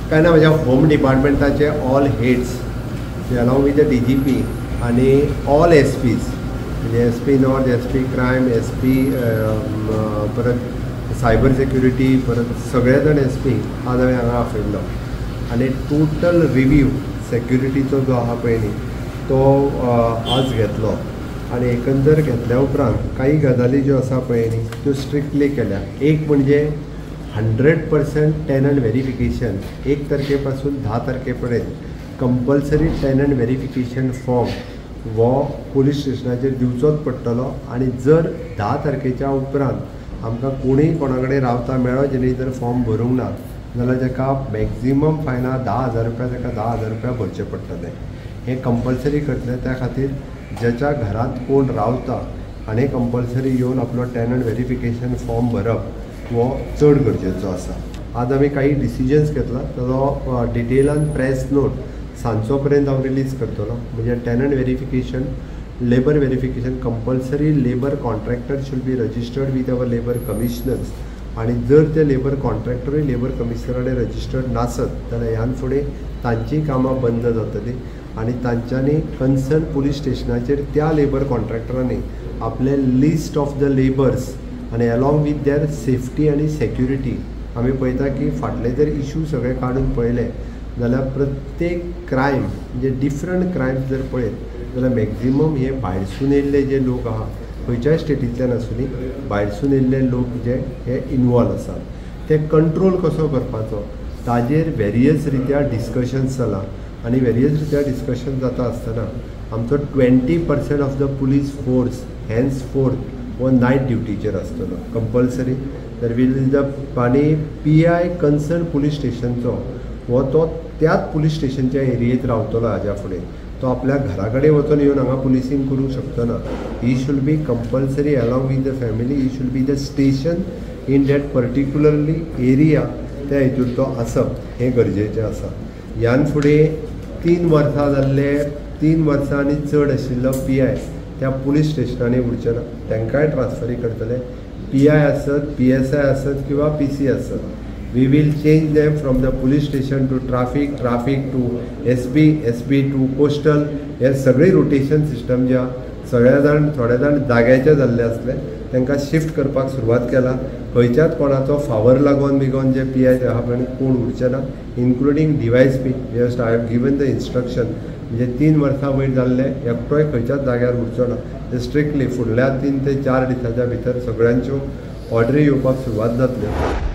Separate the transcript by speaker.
Speaker 1: काय ना, म्हज्या होम डिपार्टमेंटाचे all heads along with the DGP आनी ऑल एस पीज, म्हणजे SP north, SP crime, SP परत सायबर सेक्युरिटी, परत सगळे जाण एस पी आज हांवें हांगा आपयल्लो आनी टोटल रिव्यू सेक्युरिटीचो जो आहा पळय न्ही तो आज घेतलो. आनी एकंदर घेतल्या उपरांत काही गजाली ज्यो आसा पळय न्ही त्यो स्ट्रिक्टली केल्या. एक म्हणजे 100% टेनंट व्हेरिफिकेशन 1 तारखे पासून 10 तारखे पर्यंत कंपल्सरी टेनंट व्हेरिफिकेशन फॉर्म हो पुलीस स्टेशनाचेर दिवचोच पडटलो. आनी जर 10 तारखेच्या उपरांत आमकां कोणूय कोणा कडेन रावता मेळ्ळो जेणे जर फॉर्म भरूंक ना जाल्यार ताका मॅक्झिमम फायन आहा 10,000 रुपया, ताका 10,000 रुपया भरचे पडटले. हें कंपल्सरी करतले. त्या खातीर ज्याच्या घरांत कोण रावता हाणें कंपल्सरी येवन आपलो टेनंट व्हेरिफिकेशन फॉर्म भरप हो चड गरजेचो आसा. आज आमी काही डिसिजन्स घेतला ताजो डिटेलान प्रेस नोट सांजचो पर्यंत हांव रिलीज करतलो. म्हणजे tenant verification, labour verification, compulsory labour contractor should be registered with our labour commissioners. आनी जर ते लेबर कॉन्ट्रॅक्टरूय लेबर कमिशनरा कडेन रजिस्टर्ड नासत जाल्यार ह्यान फुडें तांचीय कामां बंद जातलीं आनी तांच्यांनी कन्सर्न पुलीस स्टेशनाचेर त्या लेबर कॉन्ट्रॅक्टरांनी आपले लिस्ट ऑफ the labours आनी एलॉंग विथ there safety आनी सेक्युरिटी. आमी पळयता की फाटले जर इशू सगळे काडून पळयले जाल्यार प्रत्येक क्रायम म्हणजे डिफरंट क्रायम्स जर पळयत जाल्यार मॅक्झिमम हे भायरसून येयल्ले जे लोक आहा खंयच्याय स्टेटींतल्यान आसूं भायरसून येयल्ले लोक जे हे इनवॉल्व आसात ते कंट्रोल कसो करपाचो ताजेर वेरियस रित्या डिस्कशन्स जालां. आनी वेरियस रित्या डिस्कशन जाता आसतना आमचो 20% of the police force henceforth हो नायट ड्युटीचेर आसतलो कंपल्सरी. तर will the आनी पी I concern police स्टेशनचो हो तो त्याच पुलीस स्टेशनच्या एरियेंत रावतलो. हाज्या फुडें तो आपल्या घरा कडेन वचून येवन हांगा पुलिसींग करूंक शकचो ना. He should be compulsory along with the family, he should be the station in that particularly area त्या हितूर तो आसप हें गरजेचें आसा. ह्यान फुडें 3 वर्सां जाल्ले, 3 वर्सां आनी चड आशिल्लो पी I त्या पुलीस स्टेशनांनी उरचे ना, तांकांय ट्रान्सफरी करतले. पी I आसत, पी एस I आसत किंवा पी सी आसत, we will change them from the police station to traffic, traffic to SB, SB to coastal. हे सगळी रोटेशन सिस्टम ज्या सगळे जाण थोडे जाण जाग्याचे जाल्ले आसले तांकां शिफ्ट करपाक सुरवात केला. खंयच्याच कोणाचो फावर लागून बिगोन जे पी I आहा पळय कोण उरचे ना, including device P. Just I have given the instruction म्हणजे 3 वर्सां वयर जाल्ले एकटोय खंयच्याच जाग्यार उरचो ना. स्ट्रिक्टली फुडल्या 3 ते 4 दिसाच्या भितर सगळ्यांच्यो ऑर्डरी येवपाक सुरवात जातल्यो.